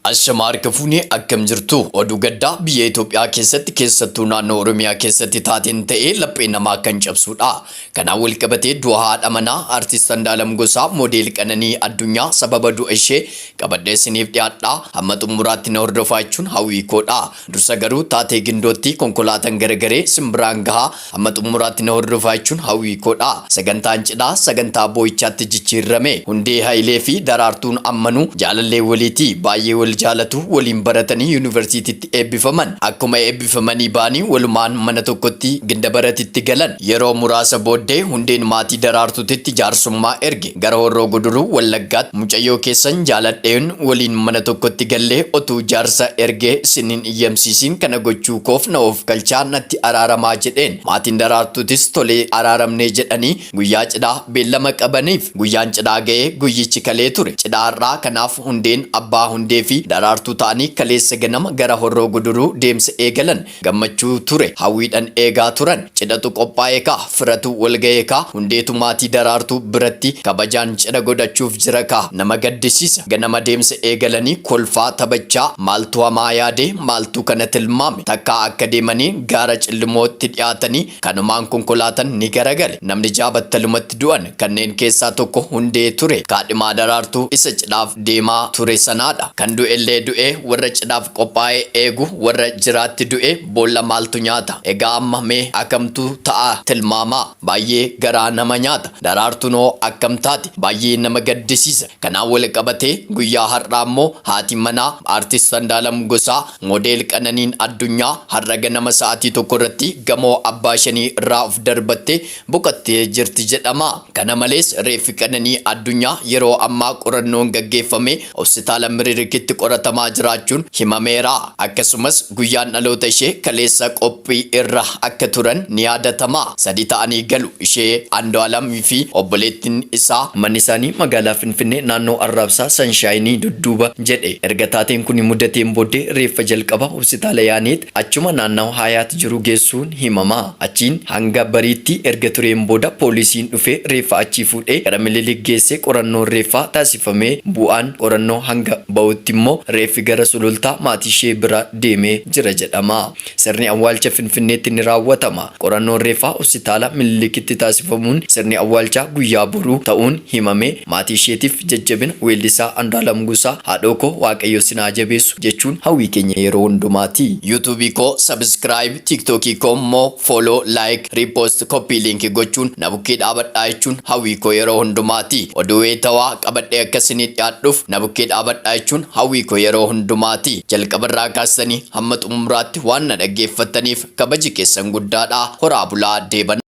Ashamaa harka fuunee, akkam jirtu? Oduu gaddaa biyya Itoophiyaa keessatti, keessattuu naannoo Oromiyaa keessatti taateen ta'ee laphee namaa kan cabsudha. Kanaan wal qabatee du'a haadha manaa Artist Andaalam Gosaa, Moodeel Qananii Addunyaa, sababa du'a ishee qabadhee isiniif dhiyaadha. Hamma xumuraatti na hordofaa jechuun hawwii koodha. Dursa garuu taatee Gindootti konkolaataan garagaree simbiraan gahaa, hamma xumuraatti na hordofaa jechuun hawwii koodha. Sagantaan cidhaa sagantaa boo'ichaatti jijjiirrame. Hundee Hayilee fi Daraartuun ammanuu jaalallee waliiti. Baay'ee wal jaalatu, waliin baratanii yuunivarsiitiitti eebbifaman. Akkuma eebbifamanii ba'anii walumaan mana tokkotti Gindabaratitti galan. Yeroo muraasa booddee Hundeen maatii Daraartuutitti jaarsummaa erge. Gara Horroo Guduruu Wallaggaatti mucayyoo keessan jaaladheen waliin mana tokkotti gallee, otuu jaarsa ergee isin hin iyyamsiisiin kana gochuu koof na oofkalchaa, natti araaramaa jedheen. Maatiin Daraartuutis tolee, araaramnee jedhanii guyyaa cidhaa beellama qabaniif. Guyyaan cidhaa ga'ee, guyyichi kalee ture. Cidha har'aa kanaaf Hundeen, abbaa Hundee fi Daraartuu ta'anii kaleessa ganama gara Horroo Guduruu deemsa eegalan. Gammachuu ture. Hawwiidhan eegaa turan. Cidhatu qophaa'e kaa. Firatu walga'e kaa. Hundeetu maatii Daraartuu biratti kabajaan cidha godhachuuf jira kaa. Nama gaddisiisa. Ganama deemsa eegalanii kolfaa, taphachaa, maaltu hamaa yaade, maaltu kana tilmaame? Takkaa akka deemanii gaara Cillimootti dhiyaatanii kanumaan konkolaatan ni garagale. Namni 6 battalumatti du'an. Kanneen keessaa tokko Hundee ture. Kaadhimaa Daraartuu isa cidhaaf deemaa ture sanaadha. Kan du'ellee du'ee warra cidhaaf qophaa'ee eegu, warra jiraatti du'e boolla maaltu nyaata? Egaa amma mee akamtu ta'a tilmaamaa? Baay'ee garaa nama nyaata. Daraartuunoo akkam taati? Baay'ee nama gaddisiisa. Kanaan wal qabatee guyyaa har'aa immoo haati manaa Artist Andaalam Gosaa, Moodeel Qananiin Addunyaa, har'a ganama sa'aatii 1:00 irratti gamoo abbaa shanii irraa of darbattee boqottee jirti jedhama. Kana malees reeffi Qananii Addunyaa yeroo ammaa qorannoon gaggeeffamee Hospitaala Minilikitti qoratamaa jiraachuun himameera. Akkasumas guyyaan dhaloota ishee kaleessa qophii irra akka turan ni yaadatama. Sadi ta'anii galu. Ishee, Andu'aalam fi obboleettiin isaa. Manni isaanii magaalaa Finfinnee naannoo Arraabsaa Sanshaayinii dudduuba jedhe. Erga taateen kuni mudateen booddee reeffa jalqaba Hospitaala Yaaneet achuma naannawa Haayaat jiru geessuun himama. Achiin hanga bariitti erga tureen booda poolisiin dhufee reeffa achii fuudhee gara Mililik geessee qorannoon reeffaa taasifamee bu'aan qorannoo hanga bahutti immoo reeffi gara Sulultaa maatiishee bira deemee jira jedhama. Sirni awwaalcha Finfinneetti ni raawwatama. Qorannoon reeffaa Hospitaala Minilikitti taasifamuun sirni awwaalchaa guyyaa boruu ta'uun himamee maatii isheetiif jajjabina weellisaa Andu'aalam Gosaa haadhoo koo Waaqayyo sin haa jabeessu jechuun hawwii keenya yeroo hundumaati. YouTube koo subscribe, TikTok koo immoo follow, like, repost, copy link gochuun na bukkee dhaabadhaa jechuun hawwii koo yeroo hundumaati. Oduu wayitawaa qabadhee akka isinii dhiyaadhuuf na bukkee dhaabadhaa jechuun hawwii koo yeroo hundumaati. Jalqabarraa kaastanii hamma xumuraatti waan na dhaggeeffattaniif kabaji keessan guddaadha. Horaa bulaa, deebanaa.